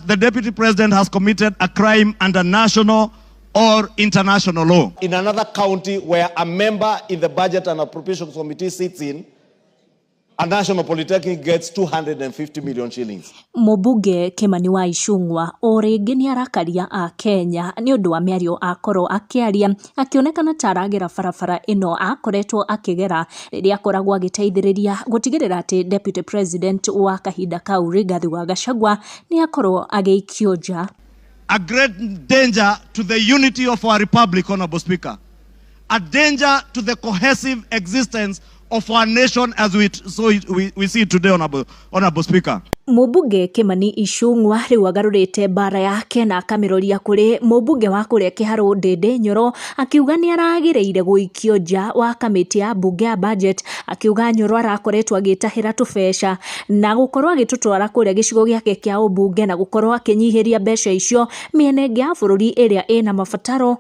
the Deputy President has committed a crime under national or international law. In another county where a member in the Budget and Appropriations Committee sits in, a National Polytechnic gets 250 million shillings. Mũmbunge Kimani wa Ichung'wa o rĩngĩ nĩarakaria Akenya nĩ ũndũ wa mĩario akorwo akĩaria akĩonekana ta aragera barabara ĩno akoretwo akĩgera rĩrĩa akoragwo agĩteithĩrĩria gũtigĩrĩra atĩ Deputy President wa kahinda kau Rigathi wa Gachagua nĩ akorwo agĩikio nja. A great danger to the unity of our republic, Honorable Speaker. A danger to the cohesive existence of our nation as we see it today, Honorable Speaker. Mũmbunge Kimani Ichung'wa rĩu agarũrĩte mbara yake na akamĩroria kũrĩ mũmbunge wa kũrĩa Kĩharũ Ndĩndĩ Nyoro, akiuga nĩ aragĩrĩire gũikio nja wa kamĩtĩ ya mbunge ya budget, akiuga Nyoro arakoretwo agĩtahĩra tũbeca na gũkorwo agĩtũtwara kũrĩa gĩcigo gĩake kĩa ũmbunge na gũkorwo akĩnyihĩria mbeca icio mĩena ĩngĩ ya bũrũri ĩrĩa ĩna mabataro.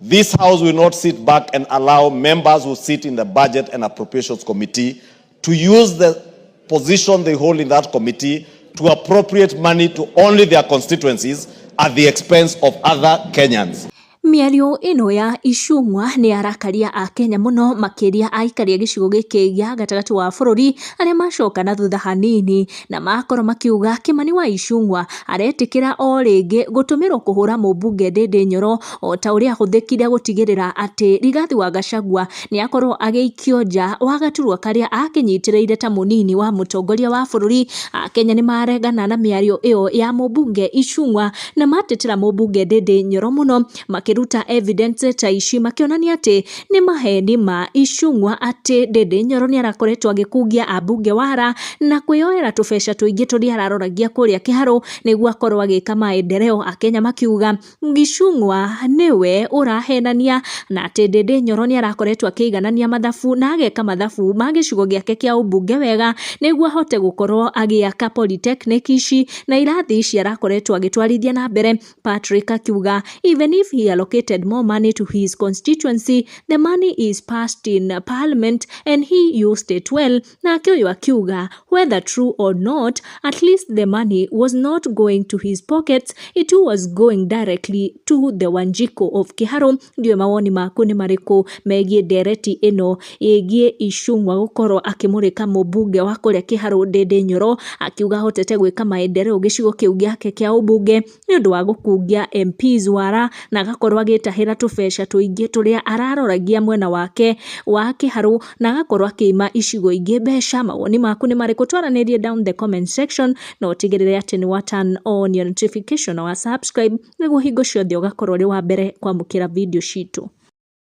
This House will not sit back and allow members who sit in the Budget and Appropriations Committee to use the position they hold in that committee to appropriate money to only their constituencies at the expense of other Kenyans. Mĩario ĩno ya Ichung'wa nĩ arakaria Akenya mũno, makĩria aikari a gĩcigo gĩkĩ gĩa gatagatĩ wa bũrũri arĩa macoka na thutha hanini na makorwo makiuga Kimani wa Ichung'wa aretĩkĩra o rĩngĩ gũtũmĩrwo kũhũra mũmbunge Ndĩndĩ Nyoro o ta ũrĩa ahũthĩkire gũtigĩrĩra atĩ Rigathi wa Gachagua nĩ akorwo agĩikio nja wa gaturwa karĩa akĩnyitĩrĩire ta mũnini wa mũtongoria wa bũrũri. Akenya nĩ maregana na mĩario ĩyo ya mũmbunge Ichung'wa na matetera mũmbunge Ndĩndĩ Nyoro mũno, makĩruta evidence ta ici makĩonania atĩ nĩ maheni ma Ichung'wa atĩ Ndĩndĩ Nyoro nĩ arakoretwo agĩkungia ambunge wara na kwĩyoera tũbeca tũingĩ tũrĩa araroragia kũrĩa Kĩharũ nĩguo akorwo agĩka maendeleo. Akenya makiuga Ichung'wa nĩwe ũrahenania na atĩ Ndĩndĩ Nyoro nĩ arakoretwo akĩiganania mathabu na ageka mathabu ma gĩcigo gĩake kĩa ũmbunge wega nĩguo ahote gũkorwo agĩaka polytechnic ici na irathi ici arakoretwo agĩtwarithia na mbere. Patrick akiuga even if he allocated more money to his constituency, the money is passed in parliament and he used it well. Nake ũyũ akiuga whether true or not, at least the money was not going to his pockets, it was going directly to the Wanjiko of Kiharu. Ndiũĩ mawoni maku nĩ marĩkũ megiĩ ndereti ĩno ĩgiĩ Ichung'wa gũkorwo akĩmũrĩka mũmbunge wa kũrĩa Kĩharũ Ndĩndĩ Nyoro, akiuga ahotete gwĩka maendeleo gĩcigo kĩu gĩake kĩa ũmbunge nĩ ũndũ wa gũkungia MPs wara na agakorwo agĩtahĩra tũbeca tũingĩ tũrĩa araroragia mwena wake wa Kĩharũ na agakorwo akĩima icigo ingĩ mbeca. Mawoni maku nĩ marĩkũ? Twaranĩrie down the comment section na ũtigĩrĩre atĩ nĩ wa turn on your notification na wa subscribe nĩguo hingo ciothe ũgakorwo ũrĩ wa mbere kwamũkĩra video citũ.